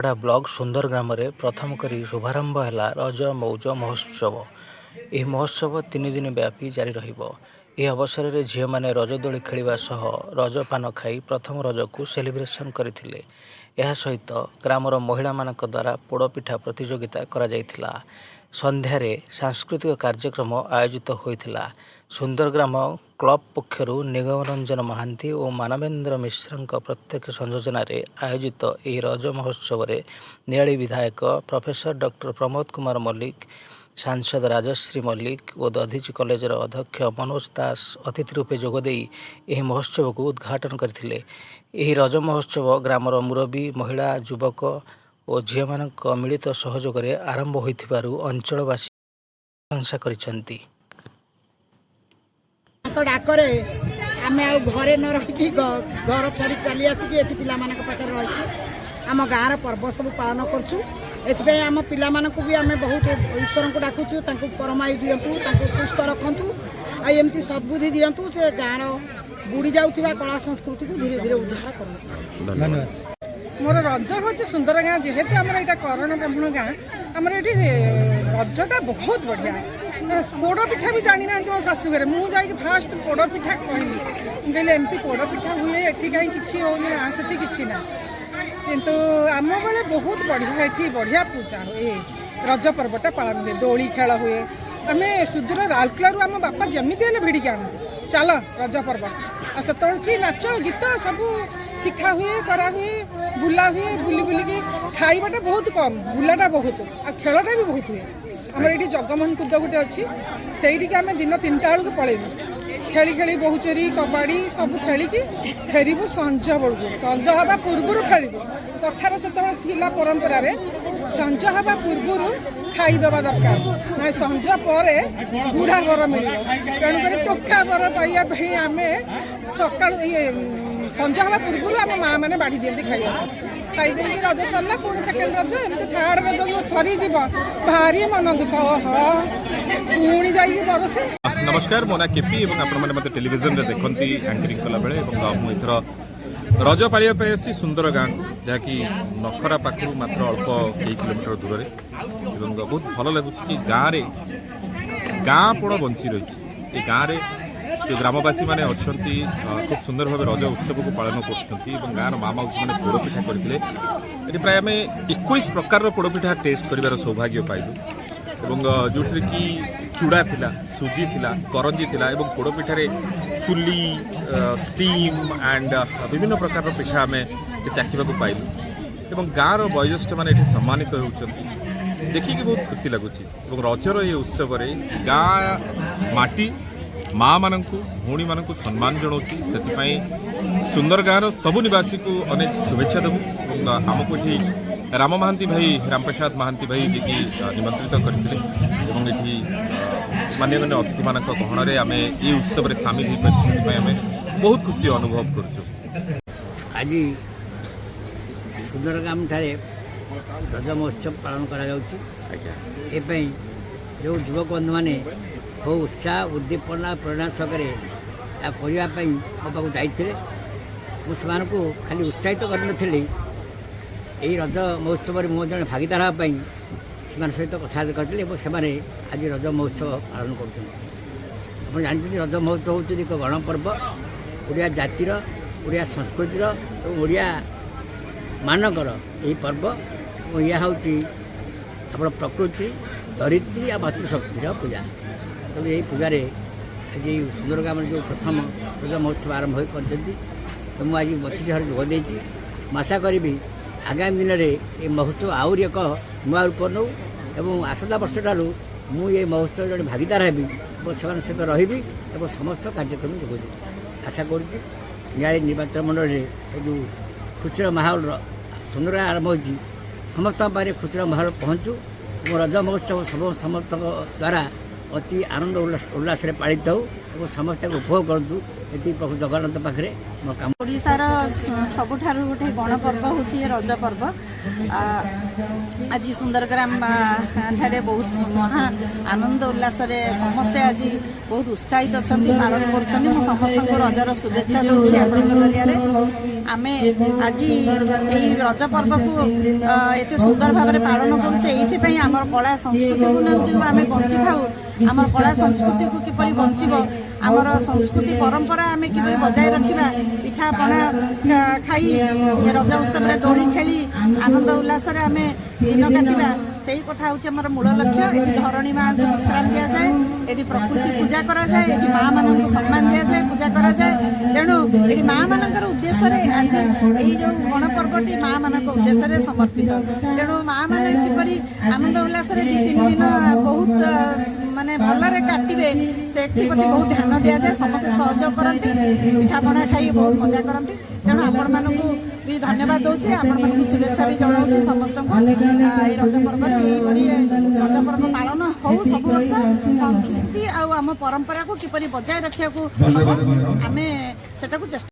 Block ସୁନ୍ଦର ଗ୍ରାମରେ ପ୍ରଥମ କରି ଶୁଭାରମ୍ଭ ହେଲା ରଜ ମଉଜ ମହୋତ୍ସବ। ଏହି ମହୋତ୍ସବ 3 ଦିନ ବ୍ୟାପୀ ଜାରି ରହିବ। ଏହି ଅବସରରେ ଝିଅମାନେ ରଜଦୋଳି ଖେଳିବା ସହ ରଜ ପାନ ଖାଇ ପ୍ରଥମ ରଜକୁ ସେଲିବ୍ରେସନ କରିଥିଲେ। ଏହା ସହିତ ଗ୍ରାମର ମହିଳାମାନଙ୍କ ଦ୍ୱାରା ପୋଡ଼ପିଠା ପ୍ରତିଯୋଗିତା କରାଯାଇଥିଲା। ସନ୍ଧ୍ୟାରେ ସାଂସ୍କୃତିକ କାର୍ଯ୍ୟକ୍ରମ ଆୟୋଜିତ ହୋଇଥିଲା। ସୁନ୍ଦରଗ୍ରାମ କ୍ଲବ ପକ୍ଷରୁ ନିଗମ ରଞ୍ଜନ ମହାନ୍ତି ଓ ମାନବେନ୍ଦ୍ର ମିଶ୍ରଙ୍କ ପ୍ରତ୍ୟକ୍ଷ ସଂଯୋଜନାରେ ଆୟୋଜିତ ଏହି ରଜ ମହୋତ୍ସବରେ ନିଆଳି ବିଧାୟକ ପ୍ରଫେସର ଡକ୍ଟର ପ୍ରମୋଦ କୁମାର ମଲ୍ଲିକ, ସାଂସଦ ରାଜଶ୍ରୀ ମଲ୍ଲିକ ଓ ଦଧିଚି କଲେଜର ଅଧ୍ୟକ୍ଷ ମନୋଜ ଦାସ ଅତିଥି ରୂପେ ଯୋଗଦେଇ ଏହି ମହୋତ୍ସବକୁ ଉଦ୍ଘାଟନ କରିଥିଲେ। ଏହି ରଜ ମହୋତ୍ସବ ଗ୍ରାମର ମୁରବୀ, ମହିଳା, ଯୁବକ ଓ ଝିଅମାନଙ୍କ ମିଳିତ ସହଯୋଗରେ ଆରମ୍ଭ ହୋଇଥିବାରୁ ଅଞ୍ଚଳବାସୀ ପ୍ରଶଂସା କରିଛନ୍ତି। ତାଙ୍କ ଡାକରେ ଆମେ ଆଉ ଘରେ ନ ରହିକି ଘର ଛାଡ଼ି ଚାଲି ଆସିକି ଏଠି ପିଲାମାନଙ୍କ ପାଖରେ ରହିକି ଆମ ଗାଁର ପର୍ବ ସବୁ ପାଳନ କରୁଛୁ। ଏଥିପାଇଁ ଆମ ପିଲାମାନଙ୍କୁ ବି ଆମେ ବହୁତ ଈଶ୍ୱରଙ୍କୁ ଡାକୁଛୁ, ତାଙ୍କୁ ପରମାୟୁ ଦିଅନ୍ତୁ, ତାଙ୍କୁ ସୁସ୍ଥ ରଖନ୍ତୁ ଆଉ ଏମିତି ସଦ୍ବୁଦ୍ଧି ଦିଅନ୍ତୁ, ସେ ଗାଁର ବୁଡ଼ି ଯାଉଥିବା କଳା ସଂସ୍କୃତିକୁ ଧୀରେ ଧୀରେ ଉଦ୍ଧାର କରନ୍ତୁ। ଧନ୍ୟବାଦ। ମୋର ରଜ ହେଉଛି ସୁନ୍ଦର ଗାଁ। ଯେହେତୁ ଆମର ଏଇଟା କରଣ ବ୍ରାହ୍ମଣ ଗାଁ, ଆମର ଏଠି ରଜଟା ବହୁତ ବଢ଼ିଆ। ପୋଡ଼ ପିଠା ବି ଜାଣିନାହାନ୍ତି ମୋ ଶାଶୁ ଘରେ। ମୁଁ ଯାଇକି ଫାଷ୍ଟ ପୋଡ଼ ପିଠା କହିଲି। ମୁଁ କହିଲି, ଏମିତି ପୋଡ଼ ପିଠା ହୁଏ, ଏଠି କାହିଁ କିଛି ହେଉନି? ନା, ସେଠି କିଛି ନାହିଁ। କିନ୍ତୁ ଆମ ବେଳେ ବହୁତ ବଢ଼ିଆ, ଏଠି ବଢ଼ିଆ ପୂଜା ହୁଏ, ରଜ ପର୍ବଟା ପାଳନ ହୁଏ, ଦୋଳି ଖେଳ ହୁଏ। ଆମେ ସୁଦୂର ରାଉରକେଲାରୁ ଆମ ବାପା ଯେମିତି ହେଲେ ଭିଡ଼ିକି ଆଣନ୍ତି, ଚାଲ ରଜ ପର୍ବ। ଆଉ ସେତେବେଳେ କି ନାଚ ଗୀତ ସବୁ ଶିଖା ହୁଏ, କରାହୁଏ, ବୁଲା ହୁଏ। ବୁଲି ବୁଲିକି ଖାଇବାଟା ବହୁତ କମ୍, ବୁଲାଟା ବହୁତ ଆଉ ଖେଳଟା ବି ବହୁତ ହୁଏ। ଆମର ଏଇଠି ଜଗମୋହନ କୁଦ ଗୋଟେ ଅଛି, ସେଇଠିକି ଆମେ ଦିନ 3ଟା ବେଳକୁ ପଳେଇବୁ। ଖେଳି ଖେଳି ବହୁଚୋରି, କବାଡ଼ି ସବୁ ଖେଳିକି ଫେରିବୁ ସଞ୍ଜ ବେଳକୁ। ସଞ୍ଜ ହେବା ପୂର୍ବରୁ ଖେଳିବୁ। କଥାର ସେତେବେଳେ ଥିଲା ପରମ୍ପରାରେ, ସଞ୍ଜ ହେବା ପୂର୍ବରୁ ଖାଇଦେବା ଦରକାର, ନାଇଁ ସଞ୍ଜ ପରେ ବୁଢ଼ା ବର ମିଳିବ। ତେଣୁକରି ଟୋକା ବର ପାଇବା ପାଇଁ ଆମେ ସକାଳୁ ଇଏ ସଞ୍ଜ ହେବା ପୂର୍ବରୁ ଆମ ମା ମାନେ ବାଢ଼ି ଦିଅନ୍ତି ଖାଇବାକୁ। ଖାଇ ଦେଇକି ରଜ ସରିଲା, ପୁଣି ସେକେଣ୍ଡ ରଜ, ଏମିତି ଥାର୍ଡ ରଜ ଯୋଉ ସରିଯିବ, ଭାରି ମନ ଦୁଃଖ। ଓହୋ, ପୁଣି ଯାଇକି ବରସେ। ନମସ୍କାର, ମୋ ନାଁ କେପି ଏବଂ ଆପଣମାନେ ମୋତେ ଟେଲିଭିଜନରେ ଦେଖନ୍ତି ଆଙ୍କରିଂ କଲାବେଳେ। ଏବଂ ମୁଁ ଏଥର ରଜ ପାଳିବା ପାଇଁ ଆସିଛି ସୁନ୍ଦର ଗାଁକୁ, ଯାହାକି ନଖରା ପାଖରୁ ମାତ୍ର ଅଳ୍ପ କେଇ କିଲୋମିଟର ଦୂରରେ। ଏବଂ ବହୁତ ଭଲ ଲାଗୁଛି କି ଗାଁରେ ଗାଁ ପଣ ବଞ୍ଚି ରହିଛି। ଏ ଗାଁରେ ଯେଉଁ ଗ୍ରାମବାସୀମାନେ ଅଛନ୍ତି, ଖୁବ୍ ସୁନ୍ଦର ଭାବେ ରଜ ଉତ୍ସବକୁ ପାଳନ କରୁଛନ୍ତି ଏବଂ ଗାଁର ମା ମାଉସୀମାନେ ପୋଡ଼ପିଠା କରିଥିଲେ। ଏଠି ପ୍ରାୟ ଆମେ 21 ପ୍ରକାରର ପୋଡ଼ପିଠା ଟେଷ୍ଟ କରିବାର ସୌଭାଗ୍ୟ ପାଇଲୁ ଏବଂ ଯେଉଁଥିରେ କି ଚୁଡ଼ା ଥିଲା, ସୁଜି ଥିଲା, କରଞ୍ଜି ଥିଲା ଏବଂ ପୋଡ଼ପିଠାରେ ଚୁଲି, ଷ୍ଟିମ୍ ଆଣ୍ଡ ବିଭିନ୍ନ ପ୍ରକାରର ପିଠା ଆମେ ଏଠି ଚାଖିବାକୁ ପାଇଲୁ। ଏବଂ ଗାଁର ବୟୋଜ୍ୟେଷ୍ଠମାନେ ଏଠି ସମ୍ମାନିତ ହେଉଛନ୍ତି, ଦେଖିକି ବହୁତ ଖୁସି ଲାଗୁଛି। ଏବଂ ରଜର ଏ ଉତ୍ସବରେ ଗାଁ ମାଟି ମାଆମାନଙ୍କୁ, ଭଉଣୀମାନଙ୍କୁ ସମ୍ମାନ ଜଣାଉଛି। ସେଥିପାଇଁ ସୁନ୍ଦର ଗାଁର ସବୁ ନିବାସୀକୁ ଅନେକ ଶୁଭେଚ୍ଛା ଦେବୁ। ଏବଂ ଆମକୁ ଏଠି ରାମ ମହାନ୍ତି ଭାଇ, ରାମପ୍ରସାଦ ମହାନ୍ତି ଭାଇ, ଯିଏକି ନିମନ୍ତ୍ରିତ କରିଥିଲେ ଏବଂ ଏଠି ମାନ୍ୟଗଣ୍ୟ ଅତିଥିମାନଙ୍କ ଗହଣରେ ଆମେ ଏଇ ଉତ୍ସବରେ ସାମିଲ ହୋଇପାରିଛୁ, ସେଥିପାଇଁ ଆମେ ବହୁତ ଖୁସି ଅନୁଭବ କରୁଛୁ। ଆଜି ସୁନ୍ଦରଗ୍ରାମଠାରେ ରଜ ମହୋତ୍ସବ ପାଳନ କରାଯାଉଛି। ଏ ପାଇଁ ଯେଉଁ ଯୁବକ ବନ୍ଧୁମାନେ ବହୁ ଉତ୍ସାହ, ଉଦ୍ଦୀପନା, ପ୍ରେରଣା ସହକାରେ ଏହା କରିବା ପାଇଁ ମୋ ପାଖକୁ ଯାଇଥିଲେ, ମୁଁ ସେମାନଙ୍କୁ ଖାଲି ଉତ୍ସାହିତ କରିନଥିଲି, ଏହି ରଜ ମହୋତ୍ସବରେ ମୁଁ ଜଣେ ଭାଗିଦାର ହେବା ପାଇଁ ସେମାନଙ୍କ ସହିତ କଥାବାର୍ତ୍ତା କରିଥିଲି ଏବଂ ସେମାନେ ଆଜି ରଜ ମହୋତ୍ସବ ପାଳନ କରୁଛନ୍ତି। ଆପଣ ଜାଣିଛନ୍ତି, ରଜ ମହୋତ୍ସବ ହେଉଛି ଏକ ଗଣପର୍ବ, ଓଡ଼ିଆ ଜାତିର, ଓଡ଼ିଆ ସଂସ୍କୃତିର ଏବଂ ଓଡ଼ିଆ ମାନଙ୍କର ଏହି ପର୍ବ। ଏବଂ ଏହା ହେଉଛି ଆପଣ ପ୍ରକୃତି, ଧରିତ୍ରୀ ଆଉ ମାତୃଶକ୍ତିର ପୂଜା। ତେଣୁ ଏହି ପୂଜାରେ ଆଜି ଏହି ସୁନ୍ଦର ଗ୍ରାମରେ ଯେଉଁ ପ୍ରଥମ ରଜ ମହୋତ୍ସବ ଆରମ୍ଭ ହୋଇ କରିଛନ୍ତି, ତ ମୁଁ ଆଜି ଅତିଥି ଭାବରେ ଯୋଗ ଦେଇଛି। ମୁଁ ଆଶା କରିବି ଆଗାମୀ ଦିନରେ ଏ ମହୋତ୍ସବ ଆହୁରି ଏକ ନୂଆ ରୂପ ନେଉ ଏବଂ ଆସନ୍ତା ବର୍ଷଠାରୁ ମୁଁ ଏ ମହୋତ୍ସବ ଜଣେ ଭାଗିଦାର ହେବି ଏବଂ ସେମାନଙ୍କ ସହିତ ରହିବି ଏବଂ ସମସ୍ତ କାର୍ଯ୍ୟକ୍ରମ ଯୋଗ ଦେବି। ଆଶା କରୁଛି ନିଆଳି ନିର୍ବାଚନ ମଣ୍ଡଳୀରେ ଏ ଯେଉଁ ଖୁସିର ମାହୋଲର ସୁନ୍ଦର ଆରମ୍ଭ ହୋଇଛି, ସମସ୍ତଙ୍କ ପାଖରେ ଖୁସିର ମାହୋଲ ପହଞ୍ଚୁ ଏବଂ ରଜ ମହୋତ୍ସବ ସବୁ ସମସ୍ତଙ୍କ ଦ୍ୱାରା ଅତି ଆନନ୍ଦ ଉଲ୍ଲାସରେ ପାଳିତ ହେଉ ଏବଂ ସମସ୍ତେ ଉପଭୋଗ କରନ୍ତୁ। ଏତିକି ପ୍ରଭୁ ଜଗନ୍ନାଥ ପାଖରେ ମୋ କାମ। ଓଡ଼ିଶାର ସବୁଠାରୁ ଗୋଟେ ଗଣପର୍ବ ହେଉଛି ଏ ରଜ ପର୍ବ। ଆଜି ସୁନ୍ଦରଗ୍ରାମ ଠାରେ ବହୁତ ମହା ଆନନ୍ଦ ଉଲ୍ଲାସରେ ସମସ୍ତେ ଆଜି ବହୁତ ଉତ୍ସାହିତ ଅଛନ୍ତି, ପାଳନ କରୁଛନ୍ତି। ମୁଁ ସମସ୍ତଙ୍କୁ ରଜର ଶୁଭେଚ୍ଛା ଦେଉଛି ଆପଣଙ୍କ ଜରିଆରେ। ଆମେ ଆଜି ଏଇ ରଜ ପର୍ବକୁ ଏତେ ସୁନ୍ଦର ଭାବରେ ପାଳନ କରୁଛେ ଏଇଥିପାଇଁ, ଆମର କଳା ସଂସ୍କୃତିକୁ ନେଉଛୁ ଆମେ ବଞ୍ଚିଥାଉ। ଆମର କଳା ସଂସ୍କୃତିକୁ କିପରି ବଞ୍ଚିବ, ଆମର ସଂସ୍କୃତି ପରମ୍ପରା ଆମେ କିପରି ବଜାୟ ରଖିବା, ପିଠାପଣା ଖାଇ ରଜ ଉତ୍ସବରେ ଦୋଳି ଖେଳି ଆନନ୍ଦ ଉଲ୍ଲାସରେ ଆମେ ଦିନ କାଟିବା, ସେଇ କଥା ହେଉଛି ଆମର ମୂଳ ଲକ୍ଷ୍ୟ। ଏଠି ଧରଣୀ ମାଆଙ୍କୁ ବିଶ୍ରାମ ଦିଆଯାଏ, ଏଠି ପ୍ରକୃତି ପୂଜା କରାଯାଏ, ଏଠି ମା ମାନଙ୍କୁ ସମ୍ମାନ ଦିଆଯାଏ, ପୂଜା କରାଯାଏ। ତେଣୁ ଏଠି ମା ମାନଙ୍କର ଉଦ୍ଦେଶ୍ୟରେ ଆଜି ଏଇ ଯୋଉ ଗଣପର୍ବଟି ମା ମାନଙ୍କ ଉଦ୍ଦେଶ୍ୟରେ ସମର୍ପିତ। ତେଣୁ ମା ମାନେ କିପରି ଆନନ୍ଦ ଉଲ୍ଲାସରେ 2-3 ଦିନ ବହୁତ ମାନେ ଭଲରେ କାଟିବେ, ସେଥିପ୍ରତି ବହୁତ ଧ୍ୟାନ ଦିଆଯାଏ। ସମସ୍ତେ ସହଯୋଗ କରନ୍ତି, ପିଠାପଣା ଖାଇ ବହୁତ ମଜା କରନ୍ତି। ତେଣୁ ଆପଣମାନଙ୍କୁ ବି ଧନ୍ୟବାଦ ଦଉଛି, ଆପଣମାନଙ୍କୁ ଶୁଭେଚ୍ଛା ବି ଜଣାଉଛି ସମସ୍ତଙ୍କୁ। ଏଇ ରଜ ପର୍ବରେ ଏହିପରି ରଜ ପର୍ବ ପାଳନ ହଉ ସବୁ ବର୍ଷ। ସଂସ୍କୃତି ଆଉ ଆମ ପରମ୍ପରାକୁ କିପରି ବଜାୟ ରଖିବାକୁ ହବ, ଆମେ ସେଟାକୁ ଚେଷ୍ଟା